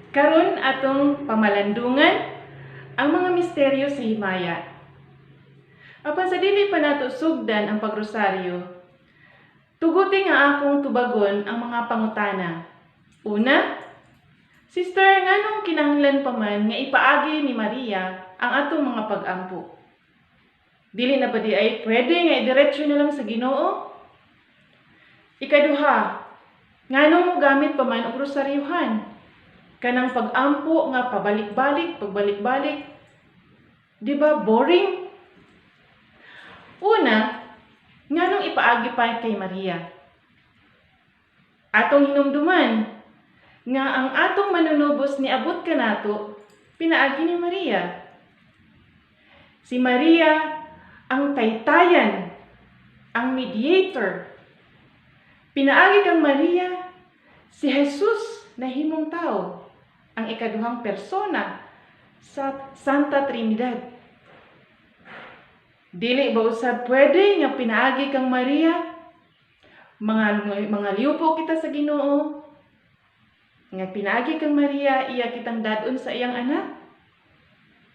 Karon, atong pamalandungan ang mga misteryo sa himaya. Apan sa dili pa nato sugdan ang pagrosaryo, tuguti nga akong tubagon ang mga pangutana. Una, Sister, nganong kinahanglan pa man nga ipaagi ni Maria ang atong mga pag-ampo? Dili na ba diay pwede nga idiretso na lang sa Ginoo? Ikaduha, nganong mo gamit pa man og rosaryuhan? Kanang pag-ampo nga pabalik-balik, pagbalik-balik. Di ba boring? Una, nganong ipaagi pa kay Maria? Atong hinumduman nga ang atong Manunubos niabot kanato pinaagi ni Maria. Si Maria ang taytayan, ang mediator. Pinaagi kang Maria, si Jesus nahimong tao, ang ikaduhang persona sa Santa Trinidad. Dili ba usab pwede nga pinaagi kang Maria mga liupo kita sa Ginoo, nga pinaagi kang Maria iya kitang dad-on sa iyang anak?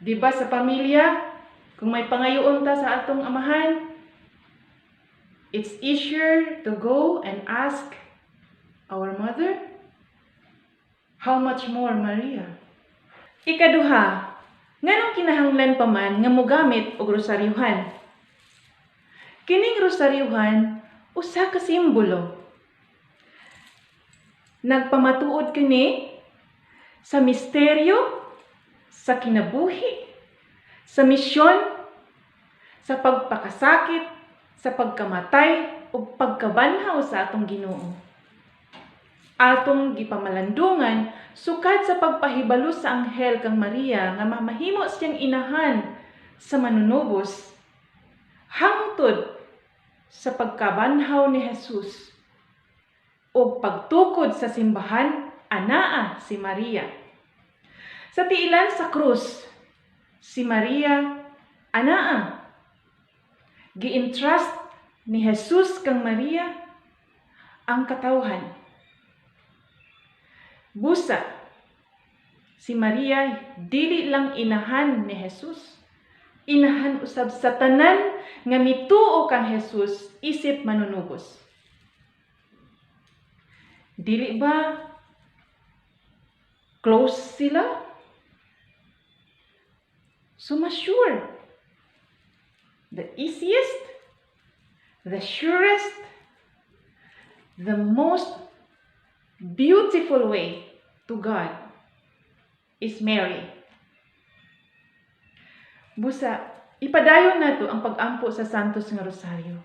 Di ba sa pamilya, kung may pangayoon ta sa atong amahan, it's easier to go and ask our mother? How much more Maria? Ikaduha, nganong kinahanglan pa man nga mogamit og rosaryuhan? Kining rosaryuhan usa ka simbolo. Nagpamatuod kini sa misteryo, sa kinabuhi, sa misyon, sa pagpakasakit, sa pagkamatay ug pagkabanhaw sa atong Ginoo. Atong gipamalandungan sukad sa pagpahibalo sa anghel kang Maria nga mamahimo siyang inahan sa Manunubos hangtod sa pagkabanhaw ni Jesus ug pagtukod sa simbahan, anaa si Maria. Sa tiilan sa krus, si Maria anaa. Gi-entrust ni Jesus kang Maria ang katawhan. Busa, si Maria dili lang inahan ni Jesus. Inahan usab sa tanan nga mituo kang Jesus isip Manunubos. Dili ba close sila? So mas sure. The easiest, the surest, the most beautiful way to God is Mary. Busa, ipadayon nato ang pag-ampo sa Santos nga Rosaryo.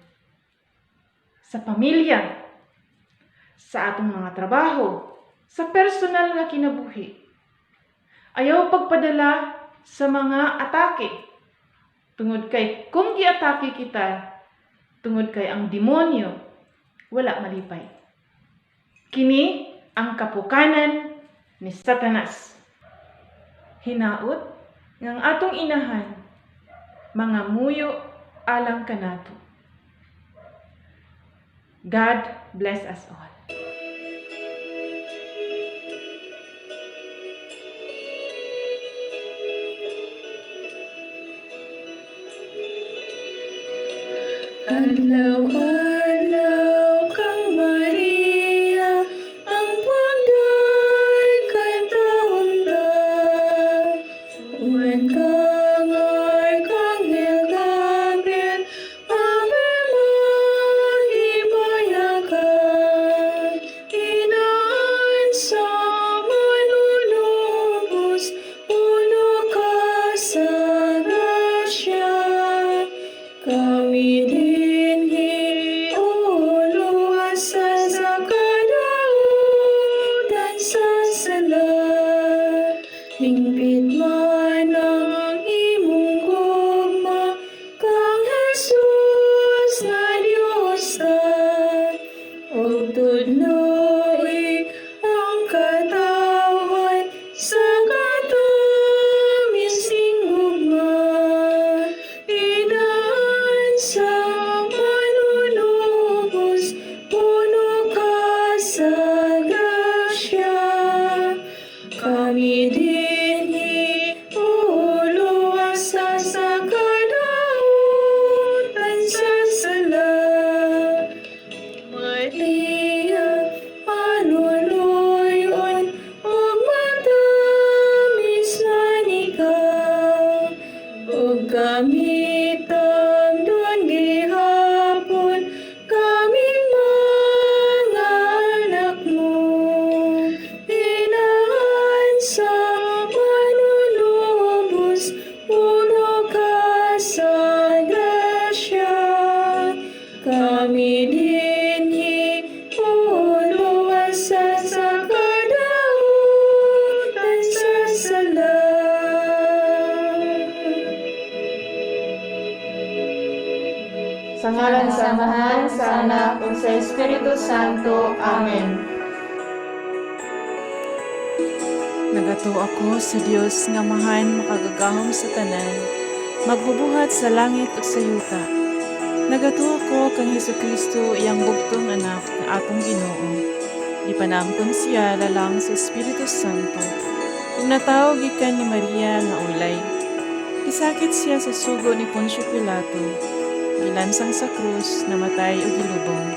Sa pamilya, sa atong mga trabaho, sa personal nga kinabuhi. Ayaw pagpadala sa mga atake. Tungod kay kung giatake kita, tungod kay ang demonyo, wala malipay. Kini ang kapukanan ni Satanas. Hinaot nga ang atong inahan mangamuyo alang kanato. God bless us all. Adlaw-adlaw kang Maria, ang pagday kantahon ta. Uban kang Arkanghel Gabriel, Ave mahimayakan. Inaan sa Manunubos, puno ka sa grasya. Kami dinhi. Sa ngalan sa Amahan, sa Anak, ug sa Espiritu Santo. Amen. Nagatuo ako sa Dios nga Amahan makagagahom sa tanan, magbubuhat sa langit ug sa yuta. Nagatuo ako kang Hesukristo, iyang bugtong anak nga atong Ginoo. Gipanamton siya lalang sa Espiritu Santo. Ug natawo gikan ni Maria nga ulay. Gisakit siya sa sugo ni Poncio Pilato. Gilansang sa krus, namatay ug gilubong.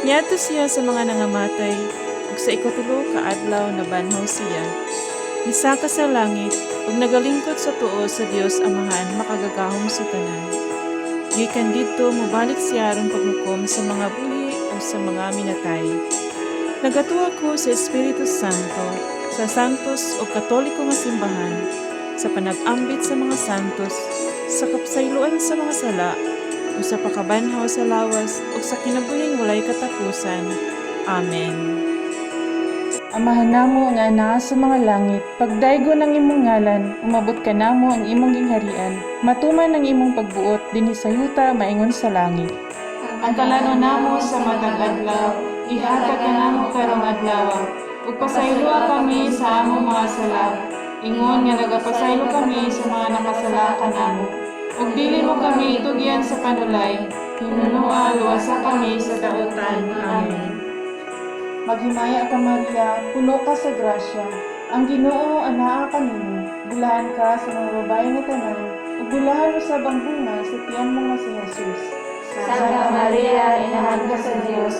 Niadto siya sa mga nangamatay, ug sa ikatulo ka adlaw nabanhaw siya. Misaka sa langit ug nagalingkod sa tuo sa Dios Amahan makagagahom sa tanan. Gikan didto mobalik siya aron paghukom sa mga buhi ug sa mga minatay. Nagatuo ako sa Espiritu Santo, sa santos ug katoliko nga simbahan, sa panag-ambit sa mga santos, sa kapsayloan sa mga sala, ug sa pakabanhaw sa lawas ug sa kinabuhing walay katapusan. Amen. Amahan namo nga naa sa mga langit, pagdaygo ng imong ngalan, umabot ka namo ang imong gingharian, matuman ang imong pagbuot dinhi sa yuta maingon sa langit. Ang kalano namo sa matag adlaw, ihatag kanamo karong adlaw, ug pasayloa kami sa among mga sala, ingon nga nagapasaylo kami sa mga nakasala kanamo. Ug dili mo kami itugyan sa panulay, hinunoa luwasa kami sa dautan. Amen. Maghimaya ka, Maria, puno ka sa grasya. Ang Ginoo anaa kanimo. Bulahan ka sa mga babae nga tanan, ug bulahan usab ang bunga sa tiyan mo nga si Jesus. Santa Maria, Inahan ka sa Dios,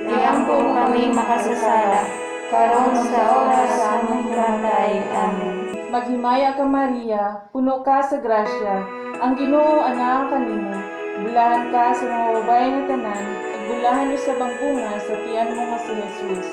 iampo kami makasasala, karon sa oras sa among himatayi. Amen. Maghimaya ka, Maria, puno ka sa grasya. Ang Ginoo anaa kanimo. Bulahan ka sa mga babae nga tanan, ug bulahan usab ang bunga sa tiyan mo nga si Jesus.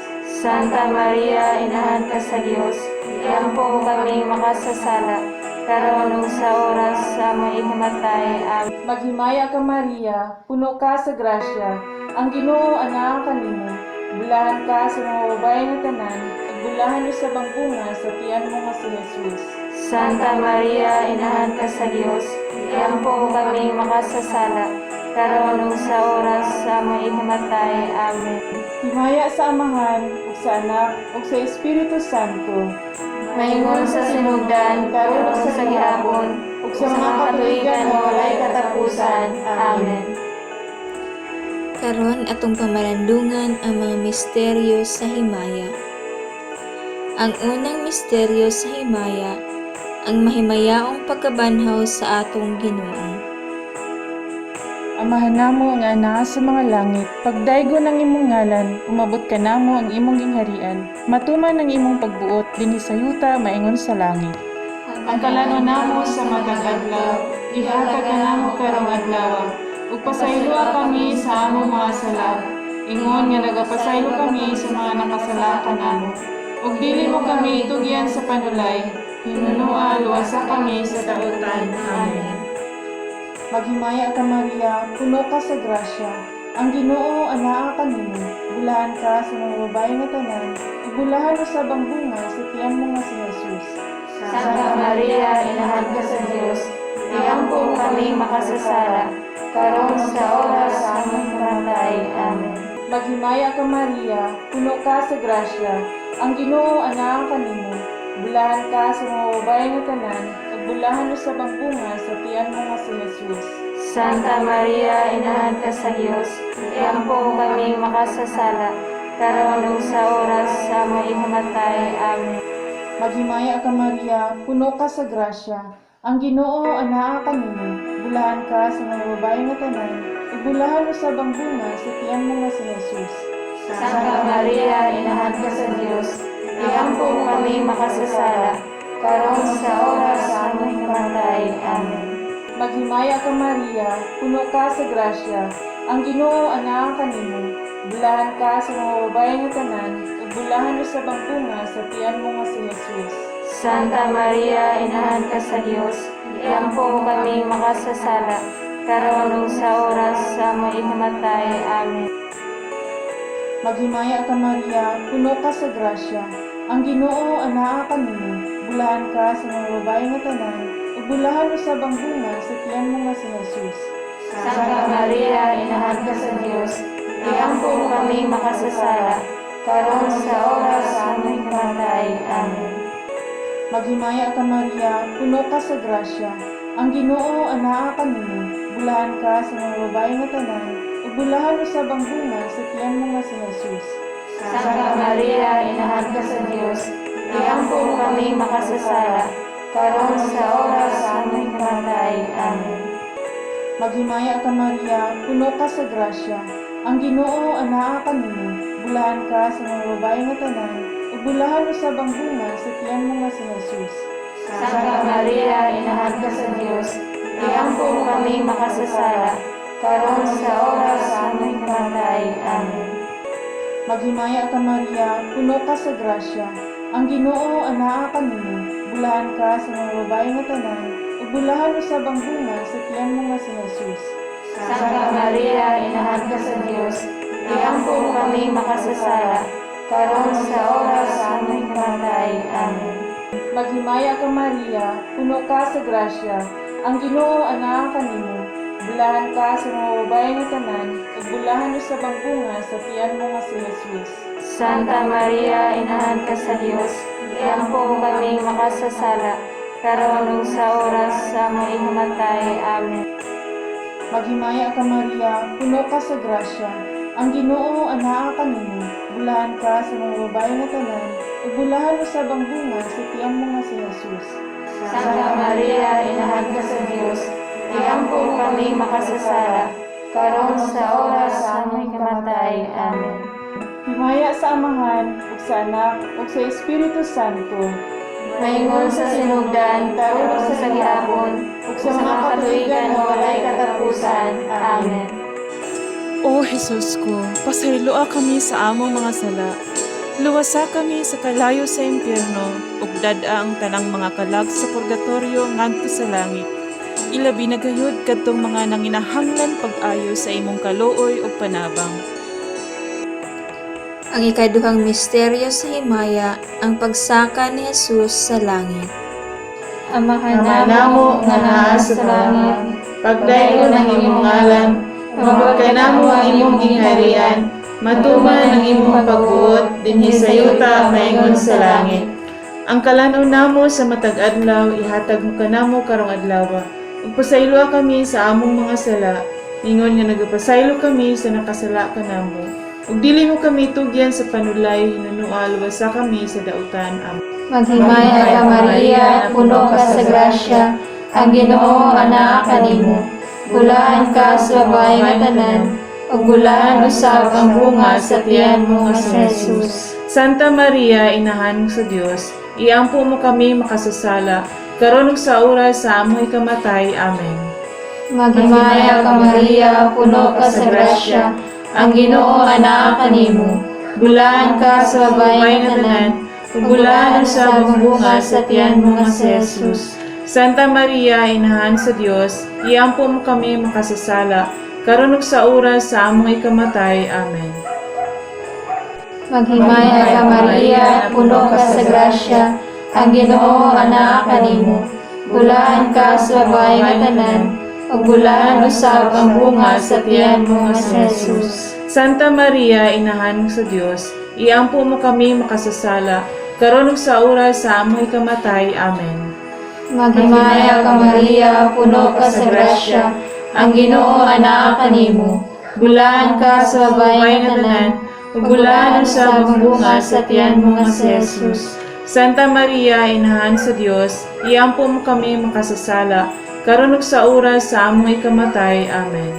Santa Maria, Inahan ka sa Dios, iampo kami makasasala, karon ug sa oras sa among himatayi. Amen. Maghimaya ka, Maria, puno ka sa grasya. Ang Ginoo anaa kanimo. Bulahan ka sa mga babae nga tanan, ug bulahan usab ang bunga sa tiyan mo nga si Jesus. Santa Maria, Inahan ka sa Dios, iampo kami makasasala, karon ug sa oras sa among himatayi. Amen. Himaya sa Amahan, ug sa Anak, ug sa Espiritu Santo. Maingon sa sinugdan, karon ug sa gihapon, ug sa mga katuigan nga walay katapusan. Amen. Karon atong pamalandungan ang mga misteryo sa himaya. Ang unang misteryo sa himaya, ang mahimayaong pagkabanhaw sa atong Ginoo. Amahan namo nga anaa sa mga langit, pagdaygo ng imong ngalan, umabot ka namo ang imong gingharian, matuman ang imong pagbuot dinhi sa yuta maingon sa langit. Ang kalano namo sa matag adlaw, ihatag kanamo karong adlaw, ug pasayloa kami sa among mga sala, ingon nga nagapasaylo kami sa mga nakasala kanamo. Ug dili mo kami itugyan sa panulay, hinunoa luwasa kami sa dautan. Amen. Maghimaya ka, Maria, puno ka sa grasya. Ang Ginoo anaa kanimo. Bulahan ka sa mga babae nga tanan, ug bulahan usab ang bunga sa tiyan mo nga si Jesus. Santa Maria, Inahan ka sa Dios, iampo kami makasasala, karon sa oras sa among himatayi. Amen. Maghimaya ka, Maria, puno ka sa grasya. Ang Ginoo anaa kanimo. Bulahan ka sa mga babae nga tanan, ug bulahan usab ang bunga sa tiyan mo nga si Jesus. Santa Maria, Inahan ka sa Dios, iampo kami makasasala, karon ug sa oras sa among himatayi. Amen. Maghimaya ka, Maria, puno ka sa grasya. Ang Ginoo anaa kanimo. Bulahan ka sa mga babae nga tanan, ug bulahan usab ang bunga sa tiyan mo nga si Jesus. Santa Maria, Inahan ka sa Dios, iampo kami makasasala, karon sa oras sa among himatayi. Amen. Maghimaya ka, Maria, puno ka sa grasya. Ang Ginoo anaa kanimo. Bulahan ka sa mga babae nga tanan, ug bulahan usab ang bunga sa tiyan mo nga si Jesus. Santa Maria, Inahan ka sa Dios, iampo kami makasasala, karon ug sa oras sa among himatayi. Amen. Maghimaya ka, Maria, puno ka sa grasya. Ang Ginoo anaa kanimo. Bulahan ka sa mga babae nga tanan, ug bulahan usab ang bunga sa tiyan mo nga si Jesus. Santa Maria, Inahan ka sa Dios, iampo mo kami makasasala, karon sa oras sa aming kamatay. Amen. Maghimaya ka, Maria, puno ka sa grasya. Ang Ginoo anaa kanimo, bulahan ka sa mga babae nga tanan, ug bulahan usab ang bunga sa tiyan mo nga si Jesus. Santa Maria, Inahan ka sa Dios, iampo mo kami makasasala, karon sa oras sa aming kamatay. Amen. Maghimaya ka, Maria, puno ka sa grasya. Ang Ginoo anaa kanimo, bulahan ka sa mga babae nga tanan, ug bulahan usab ang bunga sa tiyan mo nga si Jesus. Santa Maria, Inahan ka sa Dios, iampo mo kami makasasala, karon sa oras sa aming kamatay. Amen. Maghimaya ka, Maria, puno ka sa grasya. Ang Ginoo anaa kanimo, bulahan ka sa mga babae nga tanan, ug bulahan usab ang bunga sa tiyan mo nga si Jesus. Santa Maria, Inahan ka sa Dios, iampo mo kami makasasala, karon sa oras sa aming kamatay. Amen. Maghimaya ka, Maria, puno ka sa grasya. Ang Ginoo anaa kanimo, bulahan ka sa mga babae nga tanan, ug bulahan usab ang bunga sa tiyan mo nga si Jesus. Santa Maria, Inahan ka sa Dios, iampo mo kami makasasala, karon ug sa oras sa aming kamatay. Amen. Maghimaya ka, Maria, puno ka sa grasya. Ang Ginoo anaa kanimo, bulahan ka sa mga babae nga tanan, ug bulahan usab ang bunga sa tiyan mo nga si Jesus. Santa Maria, Inahan ka sa Dios, iampo mo kami makasasala, karon sa oras sa aming kamatay. Amen. Himaya sa Amahan, ug sa Anak, ug sa Espiritu Santo. Maingon sa sinugdan, karon ug sa gihapon, ug sa mga katuigan nga walay katapusan. Amen. O Jesus ko, pasayloa kami sa among mga sala. Luwasa kami sa kalayo sa impyerno, ug dad-a ang tanang mga kalag sa purgatorio ngadto sa langit. Ilabi na gayud kadtong mga nanginahanglan pag-ayo sa imong kaluoy ug panabang. Ang ikaduhang misteryo sa himaya, ang pagsaka ni Jesus sa langit. Amahan Ama namo nga naa sa langit, pagdayon ang imong ngalan, umabot ka namo ang imong gingharian, matuman ang imong pagbuot dinhi sa yuta maingon sa langit. Ang kalan-on namo sa matag adlaw ihatag mo kanamo karong adlaw. Ug pasayloa kami sa among mga sala, ingon nga nagapasaylo kami sa nakasala kanamo. Ug dili mo kami tugyan sa panulay, hinunua luwasa kami sa dautan. Amen. Maghimaya ka, Maria, puno ka sa grasya, ang Ginoo anaa kanimo. Bulahan ka sa babae nga tanan, ug bulahan usab ang bunga sa tiyan mo nga si Jesus. Santa Maria, inahan sa Dios, iampo mo kami makasasala, karon ug sa oras sa among ikamatay. Amen. Maghimaya ka, Maria, puno ka sa grasya, ang Ginoo anaa kanimo. Bulahan ka sa babae nga tanan, ug bulahan usab ang bunga sa tiyan mo nga si Jesus. Santa Maria, inahan sa Dios, iampo mo kami makasasala, karon ug sa oras sa among ikamatay. Amen. Maghimaya ka, Maria, puno ka sa grasya, ang Ginoo anaa kanimo. Bulahan ka sa babae nga tanan, ug bulahan usab ang bunga sa tiyan mo nga si Jesus. Santa Maria, inahan sa Dios, iampo mo kami makasasala, karon ug sa oras sa among ikamatay. Amen. Maghimaya ka, Maria, puno ka sa grasya, ang Ginoo anaa kanimo. Bulahan ka sa babae nga tanan, ug bulahan usab ang bunga sa tiyan mo nga si Jesus. Santa Maria, inahan sa Dios, iampo mo kami makasasala, karon ug sa oras sa among ikamatay. Amen.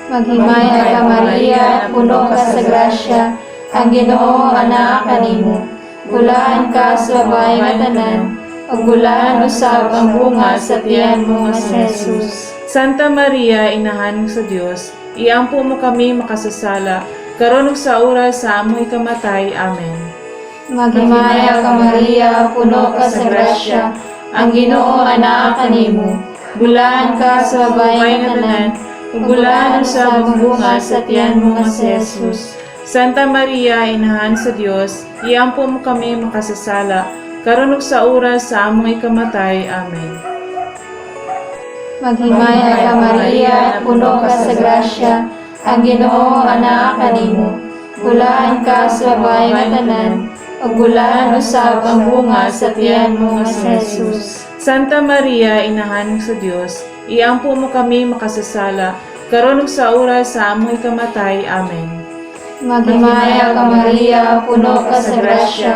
Maghimaya ka, Maria, puno ka sa grasya, ang Ginoo anaa kanimo. Bulahan ka sa babae nga tanan, ug bulahan usab ang bunga sa tiyan mo nga si Jesus. Santa Maria, inahan sa Dios, iampo mo kami makasasala, karon ug sa oras sa among ikamatay. Amen. Maghimaya ka, Maria, puno ka sa grasya, ang Ginoo anaa kanimo. Bulahan ka sa babae nga tanan, ug bulahan usab ang bunga sa tiyan mo nga si Jesus. Santa Maria, inahan sa Dios, iampo mo kami makasasala, karon ug sa oras sa among ikamatay. Amen. Maghimaya ka Maria, puno ka sa grasya, ang Ginoo anaa kanimo. Bulahan ka sa babae nga tanan, ug bulahan usab ang bunga sa tiyan mo nga si Jesus. Santa Maria, Inahan sa Dios, iampo mo kami makasasala, karon ug sa oras sa among ikamatay. Amen. Maghimaya ka Maria, puno ka sa grasya,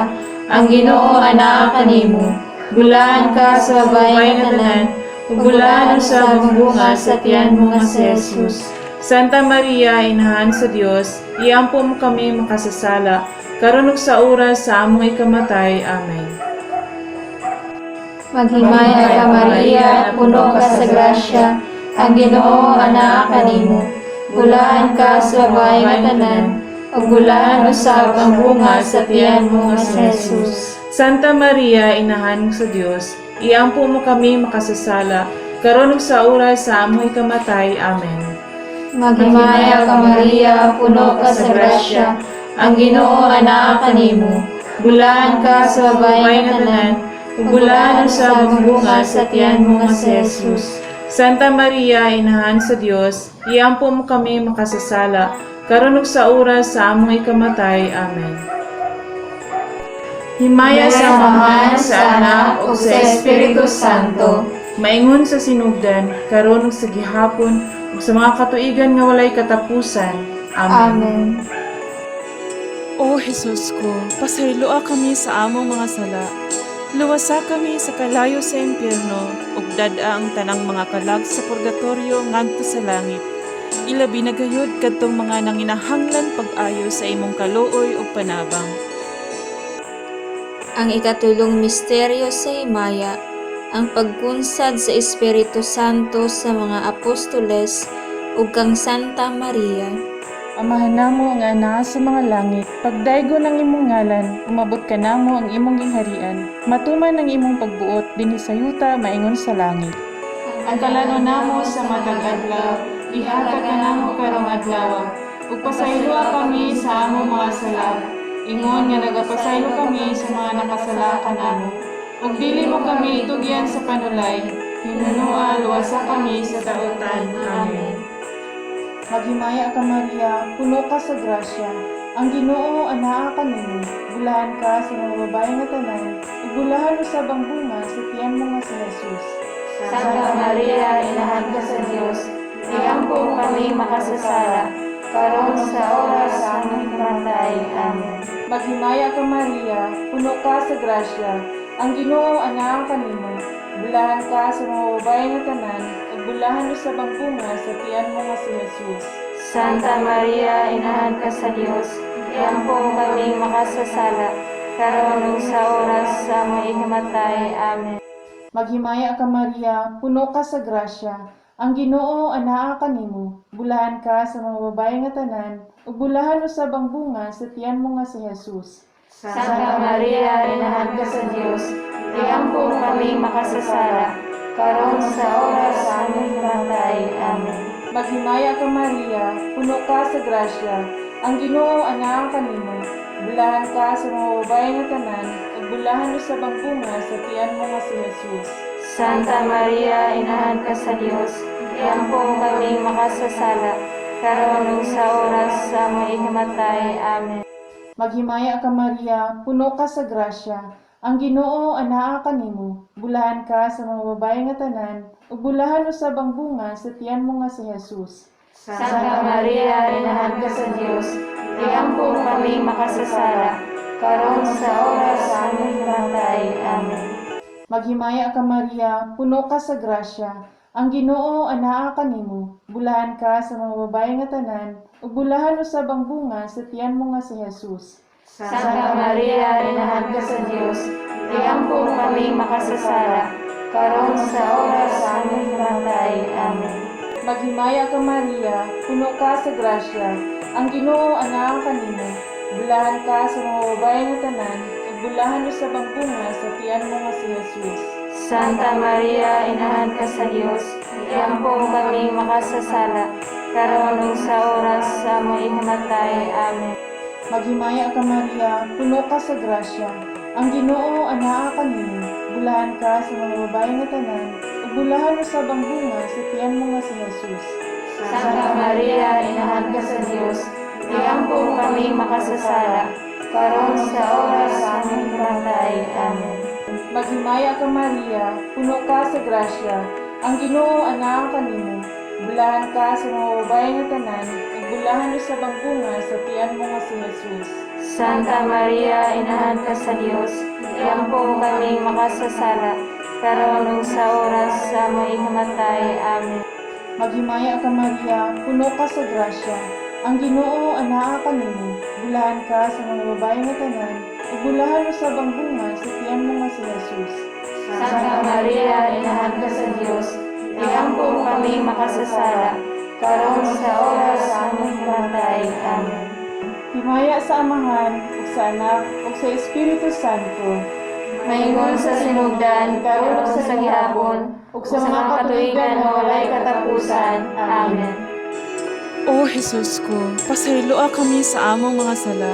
ang Ginoo anaa kanimo. Bulahan ka sa babae nga tanan, ug bulahan usab ang bunga sa tiyan mo nga si Jesus. Santa Maria, Inahan sa Dios, iampo mo kami makasasala, karon ug sa oras sa among ikamatay. Amen. Maghimaya ka Maria, puno ka sa grasya, ang Ginoo anaa kanimo. Bulahan ka sa babae nga tanan, ug bulahan usab ang bunga sa tiyan mo nga si Jesus. Santa Maria, Inahan sa Dios, iampo mo kami makasasala, karon ug sa oras sa among ikamatay. Amen. Maghimaya ka Maria, puno ka sa grasya, ang Ginoo anaa kanimo. Bulahan ka sa babae nga tanan, ug bulahan usab ang bunga sa tiyan mo nga si Jesus. Santa Maria, Inahan sa Dios, iampo mo kami makasasala, karon ug sa oras sa among ikamatay. Amen. Himaya sa Amahan, sa Anak, ug sa Espiritu Santo. Maingon sa sinugdan, karon ug sa gihapon, ug sa mga katuigan nga walay katapusan. Amen. Amen. O Jesus ko, pasayloa kami sa among mga sala. Luwasa kami sa kalayo sa impyerno, ug dad-a ang tanang mga kalag sa purgatorio ngadto sa langit. Ilabi na gayud kadtong mga nanginahanglan pag-ayo sa imong kaluoy ug panabang. Ang ikatulong misteryo sa himaya, ang pagkunsad sa Espiritu Santo sa mga apostoles ug kang Santa Maria. Amahan namo nga anaa sa mga langit, pagdaygo ng imong ngalan, umabot ka namo ang imong gingharian, matuman ang imong pagbuot dinhi sa yuta maingon sa langit. Ang kalano namo sa matag adlaw, ihatag kanamo karong adlaw, ug pasayloa kami sa among mga sala, ingon nga nagapasaylo kami sa mga nakasala kanamo. Ug dili mo kami itugyan sa panulay, hinunoa luwasa kami sa dautan. Amen. Maghimaya ka Maria, puno ka sa grasya. Ang Ginoo anaa kanimo, bulahan ka sa mga babae nga tanan, ug bulahan usab ang bunga sa tiyan mo nga si Jesus. Santa Maria, Inahan ka sa Dios, iampo kami makasasala, karon sa oras sa aming kamatay. Amen. Maghimaya ka Maria, puno ka sa grasya. Ang Ginoo anaa kanimo, bulahan ka sa mga babae nga tanan, ug bulahan usab ang bunga sa tiyan mo nga si Jesus. Santa Maria, Inahan ka sa Dios, iampo kami makasasala, karon ug sa oras sa aming kamatay. Amen. Maghimaya ka Maria, puno ka sa grasya. Ang Ginoo anaa kanimo, bulahan ka sa mga babae nga tanan, ug bulahan usab ang bunga sa tiyan mo nga si Jesus. Santa Maria, Inahan ka sa Dios, iampo kami makasasala, karon sa oras sa aming kamatay. Amen. Maghimaya ka Maria, puno ka sa grasya. Ang Ginoo anaa kanimo, bulahan ka sa mga babae nga tanan, ug bulahan usab ang bunga sa tiyan mo nga si Jesus. Santa Maria, Inahan ka sa Dios, iampo kami makasasala, karon ug sa oras sa aming kamatay. Amen. Maghimaya ka Maria, puno ka sa grasya. Ang Ginoo anaa kanimo, bulahan ka sa mga babae nga tanan, ug bulahan usab ang bunga sa tiyan mo nga si Jesus. Santa Maria, Inahan ka sa Dios, iampo kami makasasala, karon sa oras sa aming kamatay. Amen. Maghimaya ka Maria, puno ka sa grasya. Ang Ginoo anaa kanimo, bulahan ka sa mga babae nga tanan, ug bulahan usab ang bunga sa tiyan mo nga si Jesus. Santa Maria, Inahan ka sa Dios, iampo kami makasasala, karon sa oras sa aming kamatay. Amen. Maghimaya ka Maria, puno ka sa grasya. Ang Ginoo anaa kanimo, bulahan ka sa mga babae nga tanan, ug bulahan usab ang bunga sa tiyan mo nga si Jesus. Santa Maria, Inahan ka sa Dios, iampo kami makasasala, karon ug sa oras sa aming kamatay. Amen. Maghimaya ka Maria, puno ka sa grasya. Ang Ginoo anaa kanimo, bulahan ka sa mga babae nga tanan, ug ug bulahan usab ang bunga sa tiyan mo nga si Jesus. Santa Maria, Inahan ka sa Dios, iampo kami makasasala, karon sa oras sa aming kamatay. Amen. Maghimaya ka, Maria, puno ka sa grasya, ang Ginoo anaa kanimo. Bulahan ka sa mga babae nga tanan, ug bulahan usab ang bunga sa tiyan mo nga si Jesus. Santa Maria, Inahan ka sa Dios, iampo kami makasasala, karon ug sa oras sa aming kamatay. Amen. Maghimaya ka, Maria, puno ka sa grasya, ang Ginoo anaa kanimo. Bulahan ka sa mga babae nga tanan, ug bulahan usab ang bunga sa tiyan mo nga si Jesus. Santa Maria, Inahan ka sa Dios, iampo kami makasasala, karon sa oras sa aming kamatay. Amen. Himaya sa Amahan, ug sa Anak, ug sa Espiritu Santo. Maingon sa sinugdan, karon ug sa gihapon, ug sa mga katuigan nga walay katapusan. Amen. O Jesus ko, pasayloa kami sa among mga sala.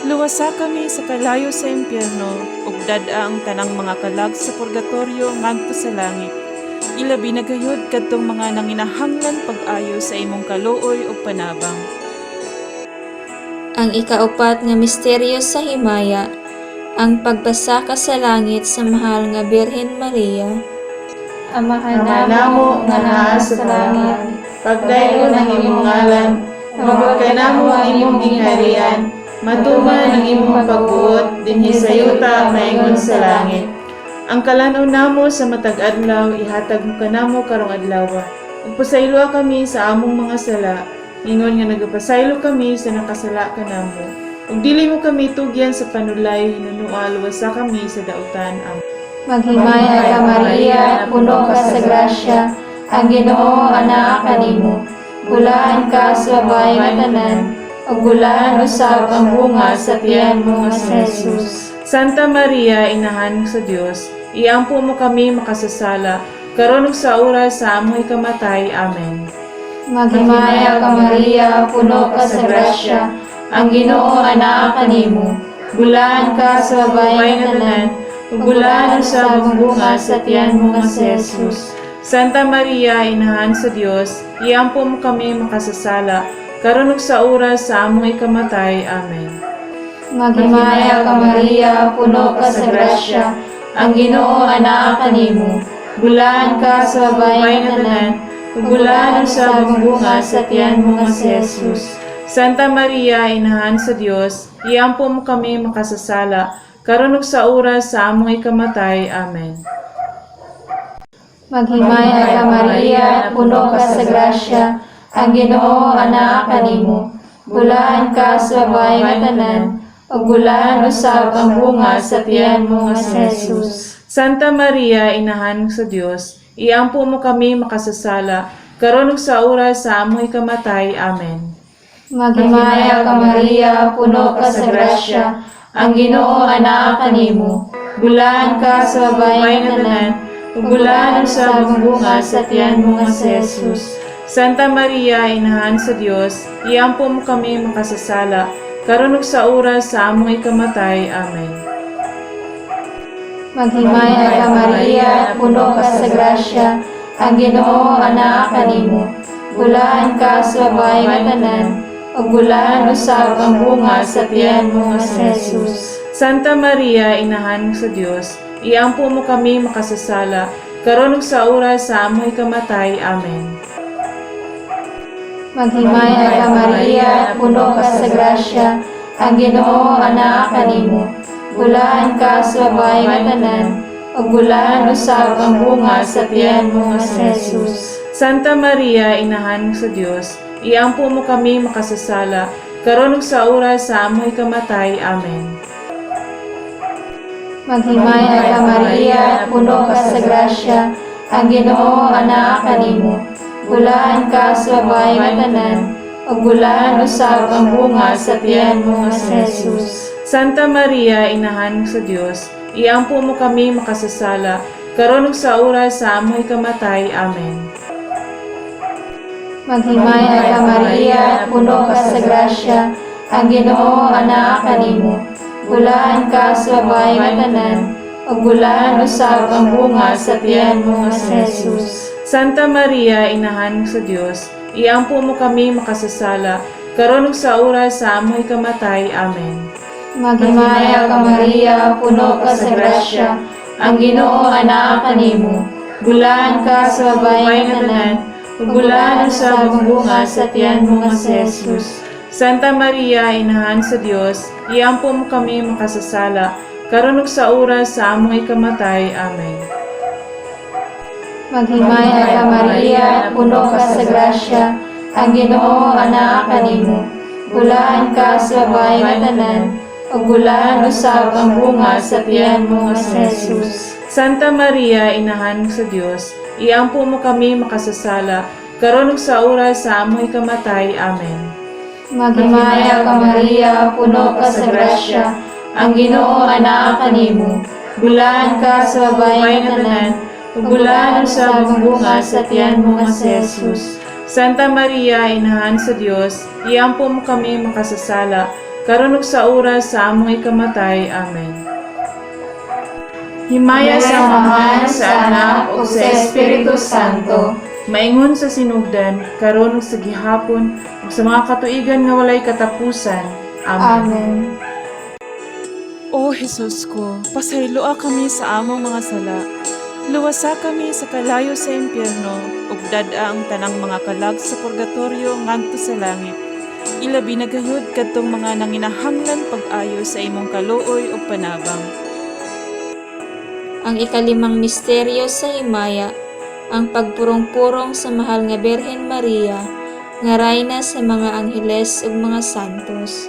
Luwasa kami sa kalayo sa impyerno, ug dad-a ang tanang mga kalag sa purgatorio ngadto sa langit. Ilabi na gayud kadtong mga nanginahanglan pag-ayo sa imong kaluoy ug panabang. Ang ikaupat nga misteryo sa himaya, ang pagpasaka sa langit sa mahal nga Birhen Maria. Amahan Ama namo nga naa sa langit, pagdayon ang imong ngalan, umabot ka namo ang imong gingharian, matuman ang imong pagbuot dinhi sa yuta maingon sa langit. Ang kalan-aw namo sa matag adlaw ihatag mo kanamo karong adlaw. Ug pasayloa kami sa among mga sala, ingon nga nagapasaylo kami sa nakasala kanamo. Ug dili mo kami tugyan sa panulay, hinunoa luwasa kami sa dautan. Amen. Maghimaya ka, Maria, puno ka sa grasya, ang Ginoo anaa kanimo. Bulahan ka sa babae nga tanan, ug bulahan usab ang bunga sa tiyan mo nga si Jesus. Santa Maria, inahan sa Dios, iampo mo kami makasasala, karon ug sa oras sa among ikamatay. Amen. Maghimaya ka, Maria, puno ka sa grasya, ang Ginoo anaa kanimo. Bulahan ka sa babae nga tanan, ug bulahan usab ang bunga sa tiyan mo nga si Jesus. Santa Maria, inahan sa Dios, iampo mo kami makasasala, karon ug sa oras sa among ikamatay. Amen. Maghimaya ka, Maria, puno ka sa grasya, ang Ginoo anaa kanimo. Bulahan ka sa babae nga tanan, ug bulahan usab ang bunga sa tiyan mo nga si Jesus. Santa Maria, inahan sa Dios, iampo mo kami makasasala, karon ug sa oras sa among ikamatay. Amen. Maghimaya ka, Maria, puno ka sa grasya, ang Ginoo anaa kanimo. Bulahan ka sa babae nga tanan, ug bulahan usab ang bunga sa tiyan mo nga si Jesus. Santa Maria, inahan sa Dios, iampo mo kami makasasala, karon ug sa oras sa among ikamatay. Amen. Maghimaya ka, Maria, puno ka sa grasya, ang Ginoo anaa kanimo. Bulahan ka sa babae nga tanan, ug bulahan usab ang bunga sa tiyan mo nga si Jesus. Santa Maria, inahan sa Dios, iampo mo kami makasasala, karon ug sa oras sa among ikamatay. Amen. Maghimaya ka, Maria, puno ka sa grasya, ang Ginoo anaa kanimo. Bulahan ka sa babae nga tanan, ug bulahan usab ang bunga sa tiyan mo nga si Jesus. Santa Maria, inahan sa Dios, iampo mo kami makasasala, karon ug sa oras sa among ikamatay. Amen. Maghimaya ka, Maria, puno ka sa grasya, ang Ginoo anaa kanimo. Bulahan ka sa babae nga tanan, ug bulahan usab ang bunga sa tiyan mo nga si Jesus. Santa Maria, inahan sa Dios, iampo mo kami makasasala, karon ug sa oras sa among ikamatay. Amen. Maghimaya ka, Maria, puno ka sa grasya, ang Ginoo anaa kanimo. Bulahan ka sa babae nga tanan, ug bulahan usab ang bunga sa tiyan mo nga si Jesus. Santa Maria, inahan sa Dios, iampo mo kami makasasala, karon ug sa oras sa among ikamatay. Amen. Maghimaya ka, Maria, puno ka sa grasya, ang Ginoo anaa kanimo. Bulahan ka sa babae nga tanan, ug bulahan usab ang bunga sa tiyan mo nga si Jesus. Santa Maria, Inahan sa Dios, iampo mo kami makasasala, karon ug sa oras sa among ikamatay. Amen. Maghimaya ka Maria, puno ka sa grasya, ang Ginoo anaa kanimo. Bulahan ka sa babae nga tanan, ug bulahan usab ang bunga sa tiyan mo nga si Jesus. Santa Maria, Inahan sa Dios, iampo mo kami makasasala, karon ug sa oras sa among ikamatay. Amen. Maghimaya ka Maria, puno ka sa grasya, ang Ginoo anaa kanimo. Bulahan ka sa babae nga tanan, ug bulahan usab ang bunga sa tiyan mo nga si Jesus. Santa Maria, Inahan sa Dios, iampo mo kami makasasala, karon ug sa oras sa among ikamatay. Amen. Maghimaya ka Maria, puno ka sa grasya, ang Ginoo anaa kanimo. Bulahan ka sa babae nga tanan, ug bulahan usab ang bunga sa tiyan mo nga si Jesus. Santa Maria, Inahan sa Dios, iampo mo kami makasasala, karon ug sa oras sa among ikamatay. Amen. Himaya sa Amahan, sa Anak, ug sa Espiritu Santo, maingon sa sinugdan, karon ug sa gihapon, ug sa mga katuigan nga walay katapusan. Amen. Amen. O Jesus ko, pasayloa kami sa among mga sala. Luwasa kami sa kalayo sa impyerno, ug dad-a ang tanang mga kalag sa purgatorio ngadto sa langit. Ilabi na gayud kadtong mga nanginahanglan pag-ayo sa imong kaluoy ug panabang. Ang ikalimang misteryo sa himaya, ang pagpurong-purong sa mahal nga Birhen Maria, nga rayna sa mga angheles ug mga santos.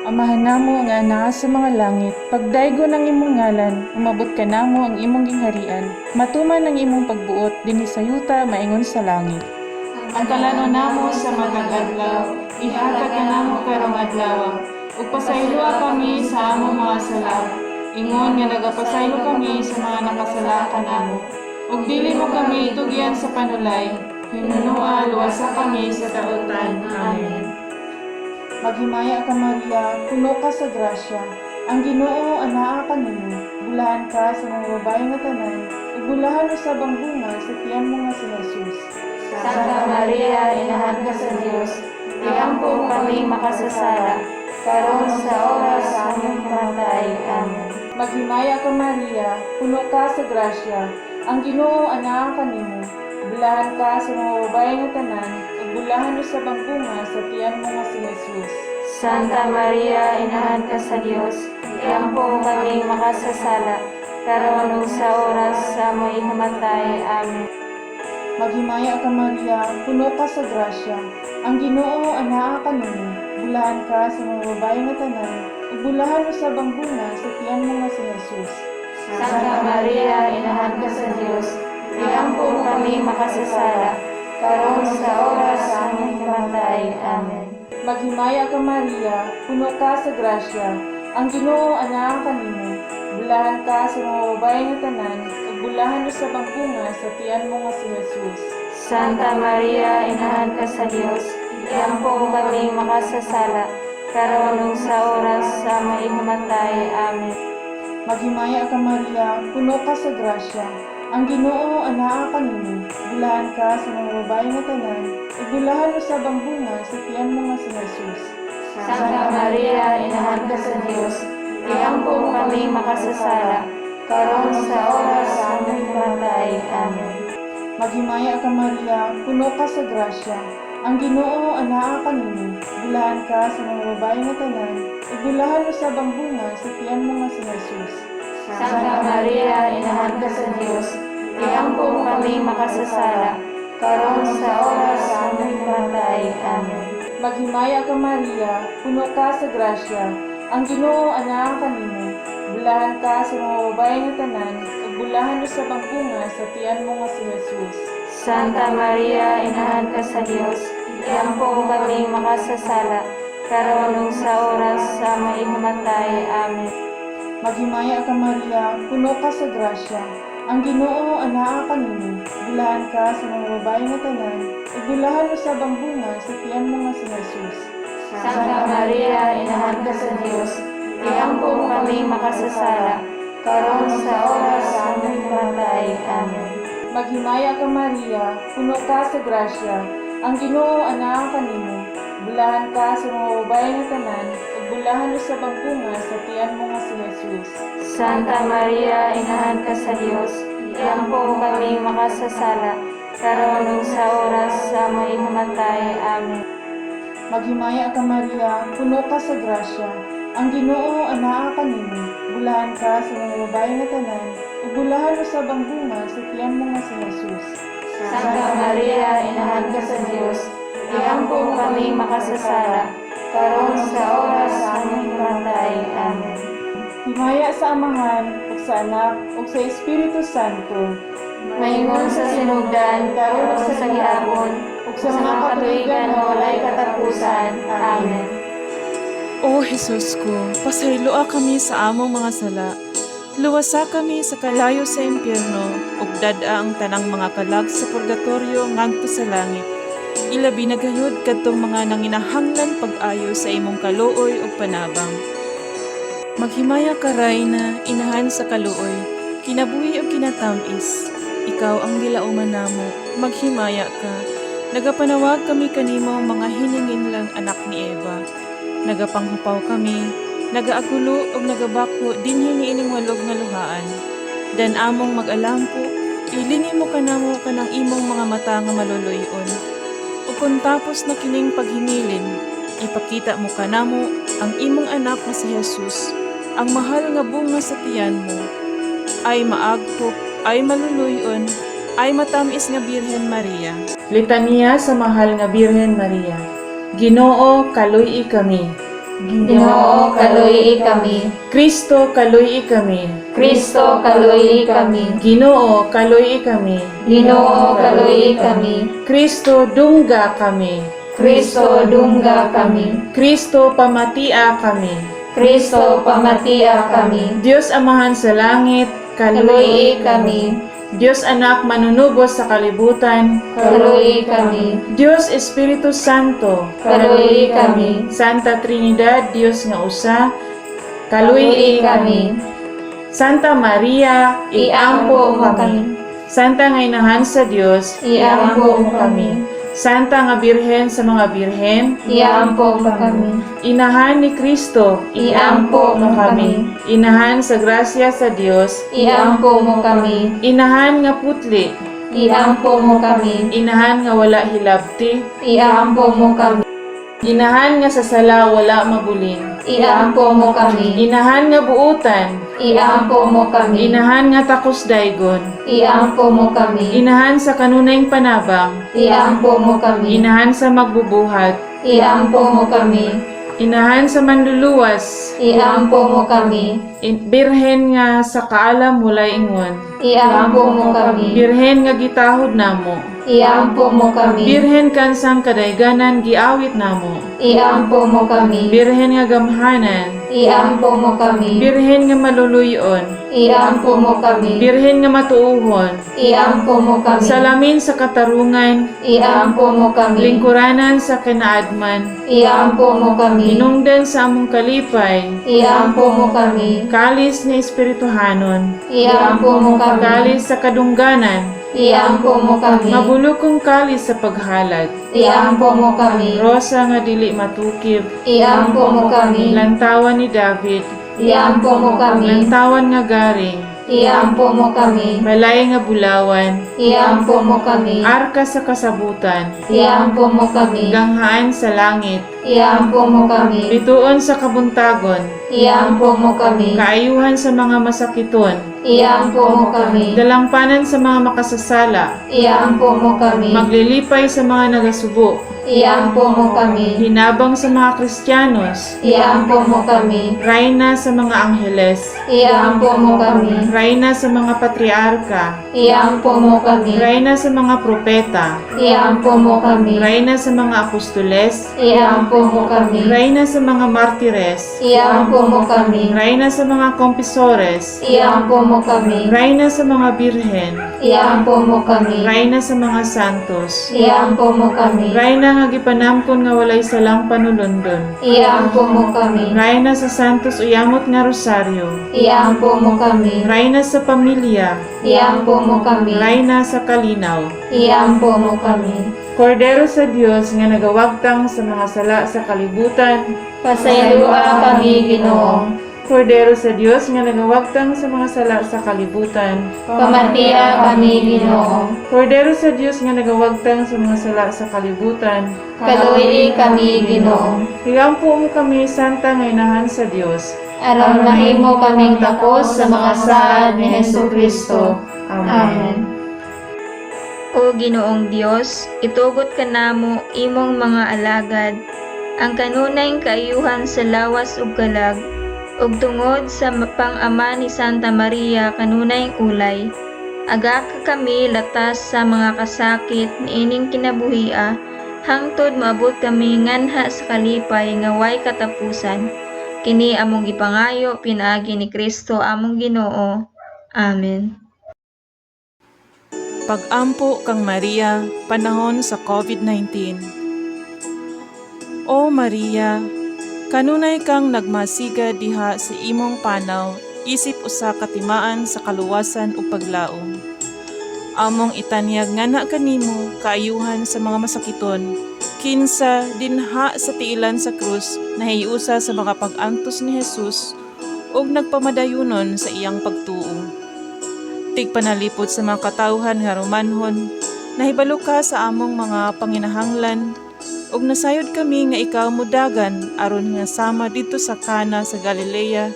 Amahan namo nga naa sa mga langit, pagdaygo ng imong ngalan, umabot ka namo ang imong gingharian, matuman ang imong pagbuot dinhi sa yuta maingon sa langit. Ang kalano namo sa matag adlaw, ihatag kanamo karong adlaw, ug pasayloa kami sa among mga sala, ingon nga nagapasaylo kami sa mga nakasala kanamo. Ug dili mo kami itugyan sa panulay, hinunoa luwasa kami sa dautan. Amen. Maghimaya ka Maria, puno ka sa grasya. Ang Ginoo anaa kanimo. Bulahan ka sa mga babae nga tanan, ug bulahan usab ang bunga sa tiyan mo nga si Jesus. Santa Maria, Inahan ka sa Dios, iampo kami makasasala, karon sa oras sa among kamatay. Amen. Maghimaya ka Maria, puno ka sa grasya. Ang Ginoo anaa kanimo. Bulahan ka sa mga babae nga tanan, ug bulahan usab ang bunga sa tiyan mo nga si Jesus. Santa Maria, Inahan ka sa Dios, iampo kami makasasala, karon ug sa oras sa among kamatay. Amen. Maghimaya ka Maria, puno ka sa grasya. Ang Ginoo anaa kanimo. Bulahan ka sa mga babae nga tanan, ug bulahan usab ang bunga sa tiyan mo nga si Jesus. Santa Maria, Inahan ka sa Dios, iampo kami makasasala, karon sa oras sa among kamatay. Amen. Maghimaya ka Maria, puno ka sa grasya. Ang Ginoo anaa kanimo. Bulahan ka sa mga babae nga tanan, ug bulahan usab ang bunga sa tiyan mo nga si Jesus. Santa Maria, Inahan ka sa Dios, iampo kami makasasala, karon ug sa oras sa among kamatay. Amen. Maghimaya ka Maria, puno ka sa grasya. Ang Ginoo anaa kanimo. Bulahan ka sa mga babae nga tanan, ug bulahan usab ang bunga sa tiyan mo nga si Jesus. Santa Maria, Inahan ka sa Dios, iampo kami makasasala, karon sa oras sa among kamatay. Amen. Maghimaya ka Maria, puno ka sa grasya. Ang Ginoo anaa kanimo. Bulahan ka sa mga babae nga tanan, ug bulahan usab ang bunga sa tiyan mo nga si Jesus. Santa Maria, Inahan ka sa Dios, iampo kami makasasala, karon sa oras sa among kamatay. Amen. Maghimaya ka Maria, puno ka sa grasya. Ang Ginoo anaa kanimo. Bulahan ka sa mga babae nga tanan, ug bulahan usab ang bunga sa tiyan mo nga si Jesus. Santa Maria, Inahan ka sa Dios, iampo kami makasasala, karon ug sa oras sa among kamatay. Amen. Maghimaya ka Maria, puno ka sa grasya. Ang Ginoo anaa kanimo. Bulahan ka sa mga babae nga tanan, ug bulahan usab ang bunga sa tiyan mo nga si Jesus. Santa Maria, Inahan ka sa Dios, iampo kami makasasala, Karon sa oras sa among pamatay. Amen. Maghimaya ka, Maria, puno ka sa grasya, ang Ginoo anaa kanimo. Bulahan ka sa mga babae nga tanan, ug bulahan usab ang bunga sa tiyan mo nga si Jesus. Santa Maria, inahan ka sa Dios, iampo mo kami makasasala, karon ug sa oras sa among himatay. Amen. Maghimaya ka, Maria, puno ka sa grasya, ang Ginoo anaa kanimo. Bulahan ka sa mga babae nga tanan, ug bulahan usab ang bunga sa tiyan mo nga si Jesus. Santa Maria, inahan ka sa Dios, iampo mo kami makasasala, karon sa oras sa among himatay. Amen. Himaya sa Amahan, ug sa Anak, ug sa Espiritu Santo. Maingon sa sinugdan, karon ug sa gihapon, ug sa mga katuigan nga walay katapusan. Amen. O Jesus ko, pasayloa kami sa among mga sala. Luwasa kami sa kalayo sa impyerno, ug dad-a ang tanang mga kalag sa purgatorio ngadto sa langit. Ilabi na gayud kadtong mga nanginahanglan pag-ayo sa imong kaluoy ug panabang. Maghimaya ka, Rayna, inahan sa kaluoy, kinabuhi ug kinatamis. Ikaw ang gilauman namo, maghimaya ka. Nagapanawag kami kanimo, mga hiningin lang anak ni Eva. Nagapanghupaw kami, nagaagulo ug nagabako dinhi niining walog nga luhaan. Dan among mag-alampo, ilingi mo kanamo kanang imong mga mata nga maluluyon. Ug kung tapos na kining paghimilin, ipakita mo kanamo ang imong anak nga si Jesus, ang mahal nga bunga sa tiyan mo. Ay maaghop, ay maluluyon, ay matamis nga Birhen Maria. Litanya sa Mahal nga Birhen Maria. Ginoo, kaluy kami. Ginoo, kaluyi kami. Kristo, kaluy kami. Kristo, kaluyi kami. Ginoo, kaluy kami. Ginoo, kaluyi kami. Kristo, dungga kami. Kristo, dungga kami. Kristo, pamatia kami. Kristo, pamatia kami. Diyos Amahan sa langit, Kaluyi kaluy kami. Diyos Anak manunubos sa kalibutan, Kaluyi kami. Diyos Espiritu Santo, Kaluyi kami. Santa Trinidad, Diyos nga usa, Kaluyi kaluyi kami. Santa Maria, Iampo mo kami. Santa nga inahan sa Dios, Iampo mo kami. Santa nga Birhen sa mga birhen, Iampo mo kami. Inahan ni Kristo, Iampo mo kami. Inahan sa grasya sa Dios, Iampo mo kami. Inahan nga putli, Iampo mo kami. Inahan nga wala hilabti, Iampo mo kami. Inahan nga sa sala wala mabulin, Iampo mo kami. Inahan nga buutan, Iampo mo kami. Inahan nga takos daygon, Iampo mo kami. Inahan sa kanunayng panabang, Iampo mo kami. Inahan sa magbubuhat, Iampo mo kami. Inahan sa manluluwas, Iampo mo kami. Birhen nga sa kaalam walay ingon, Iampo mo kami. Birhen nga gitahod namo, Iampo mo kami. Birhen kansang kadayganan giawit namo, Iampo mo kami. Birhen nga gamhanan, Iampo mo kami. Birhen nga maluluyon, Iampo mo kami. Birhen nga matuuhon, Iampo mo kami. Salamin sa katarungan, Iampo mo kami. Lingkuranan sa kinaadman, Iampo mo kami. Hinungdan sa among kalipay, Iampo mo kami. Kalis nga espirituhanon, Iampo mo kami. Kalis sa kadungganan, Iampo mo kami. Mabulukong kalis sa paghalad, Iampo mo kami. Rosa nga dili matukib, Iampo mo kami. Lantawan ni David, Iampo mo kami. Lantawan nga garing, Iampo mo kami. Balay nga bulawan, Iampo mo kami. Arka sa kasabutan, Iampo mo kami. Ganghaan sa langit, Iampo mo kami. Bituon sa kabuntagon, Iampo mo kami. Kaayuhan sa mga masakiton, Iampo mo kami. Dalampanan sa mga makasasala, Iampo mo kami. Maglilipay sa mga nagasubo, Iampo mo kami. Hinabang sa mga Kristiyanos, Iampo mo kami. Rayna sa mga angheles, Iampo mo kami. Rayna sa mga patriarka, Iampo mo kami. Rayna sa mga propeta, Iampo mo kami. Rayna sa mga apostoles, Iampo mo kami. Rayna sa mga martires, Iampo mo kami. Rayna sa mga kompisores, Iampo mo kami. Rayna sa mga birhen, Iampo mo kami. Rayna sa mga santos, Iampo mo kami. Rayna nga nga gipanamkon nga walay salang panulondon. Iampo mo kami. Rayna sa Santos Uyamot nga Rosaryo. Iampo mo kami. Rayna sa pamilya. Iampo mo kami. Rayna sa kalinaw. Iampo mo kami. Kordero sa Dios nga nagawagtang sa mga sala sa kalibutan. Pasayloa kami, Ginoo. Kordero sa Dios nga nagawagtang sa mga sala sa kalibutan. Pamatiya kami, Ginoo. Kordero sa Dios nga nagawagtang sa mga sala sa kalibutan. Kaluoy kami, Ginoo. Iampo mo kami, Santa nga Inahan sa Dios. Aron mahimo kaming takos sa mga saad ni Hesus Kristo. Amen. Amen. O Ginoong Dios, itugot kanamo imong mga alagad ang kanunay kaayuhan sa lawas ug kalag ug tungod sa pang-ama ni Santa Maria kanunay ulay. Aga ka kami latas sa mga kasakit niining kinabuhia hangtod moabot kami nganha sa kalipay nga way katapusan. Kini among gipangayo pinaagi ni Kristo among Ginoo. Amen. Pag-ampo kang Maria, panahon sa COVID-19. O Maria, kanunay kang nagmasiga diha sa imong panaw, isip usa ka timaan sa kaluwasan ug paglaom. Among itanyag ngana kanimo kaayuhan sa mga masakiton, kinsa dinha sa tiilan sa krus nahiusa sa mga pag-antos ni Jesus ug nagpamadayunon sa iyang pagtuo. Tigpanalipod sa mga katawhan nga Romanhon, nahibalo ka sa among mga panginahanglan, ug nasayod kami nga ikaw mudagan aron nga sama didto sa Kana sa Galilea,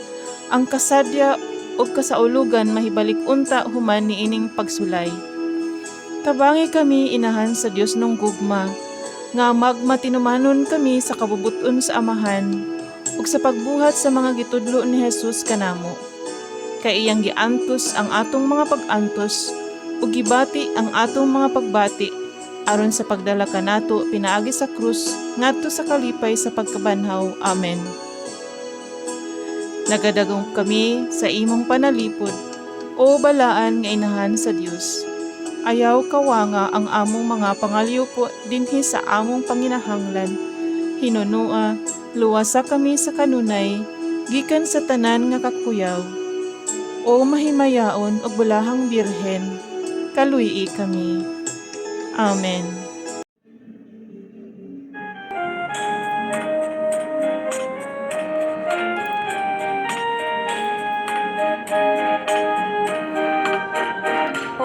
ang kasadya ug kasaulugan mahibalik unta human niining pagsulay. Tabangi kami inahan sa Dios nung gugma, nga magmatinumanon kami sa kabubuton sa Amahan ug sa pagbuhat sa mga gitudlo ni Jesus kanamo kay iyang giantos ang atong mga pag-antos ug gibati ang atong mga pagbati aron sa pagdala kanato pinaagi sa krus ngadto sa kalipay sa pagkabanhaw. Amen. Nagadagong kami sa imong panalipod, o balaan nga inahan sa Dios. Ayaw kawanga ang among mga pangalyupo dinhi sa among panginahanglan. Hinunua, luwasa kami sa kanunay, gikan sa tanan nga kakuyaw. O mahimayaon ug bulahang birhen, kaluy kami. Amen.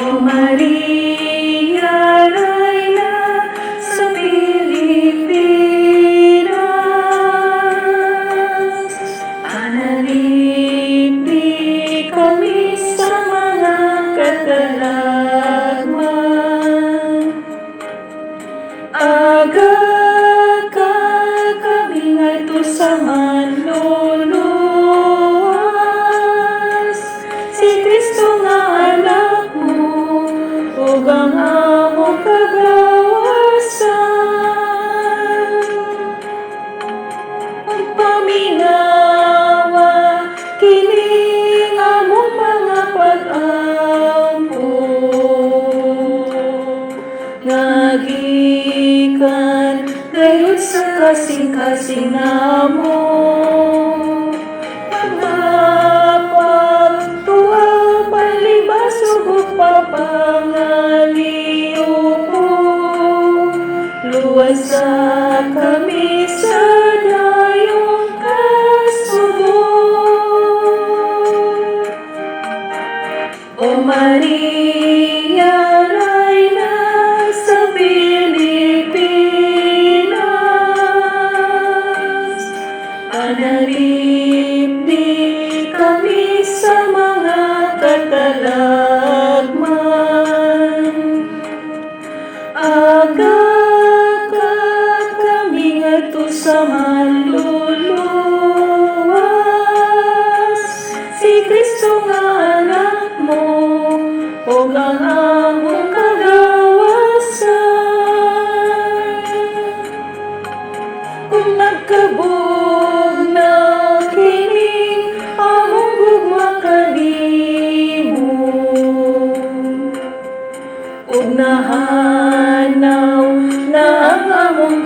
O Maria, Reyna sa Pilipinas, panalipdi kami sa mga katalagman. Aga ka kami ngadto sa manluluwas, si Kristo nga anak mo, ug ang among kagawasan. Pagpaminawa, kini among mga pag-ampo, nga gikan gayud sa kasing-kasing namo. Pagpagtuwa, palibas ug pagpangaliw ko, luwasa kami sa dayong kasubo. O Maria, Reyna sa Pilipinas, panalipdi kami sa mga katalagman. Aga ka kami ngadto sa manluluwas, si Kristo nga anak mo, ug ang among kagawasan. Kung nagkabog na kining among gugma kanimo, ug nahanaw na ang among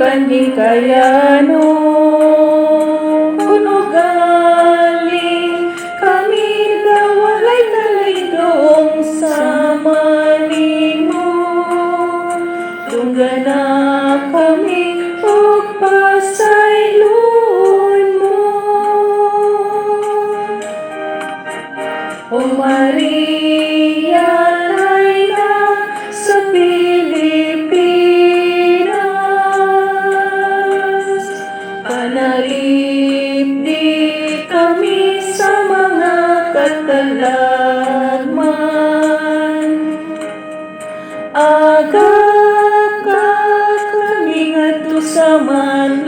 Panalipdi kami sa mga katalagman. Aga ka kami ngadto sa man.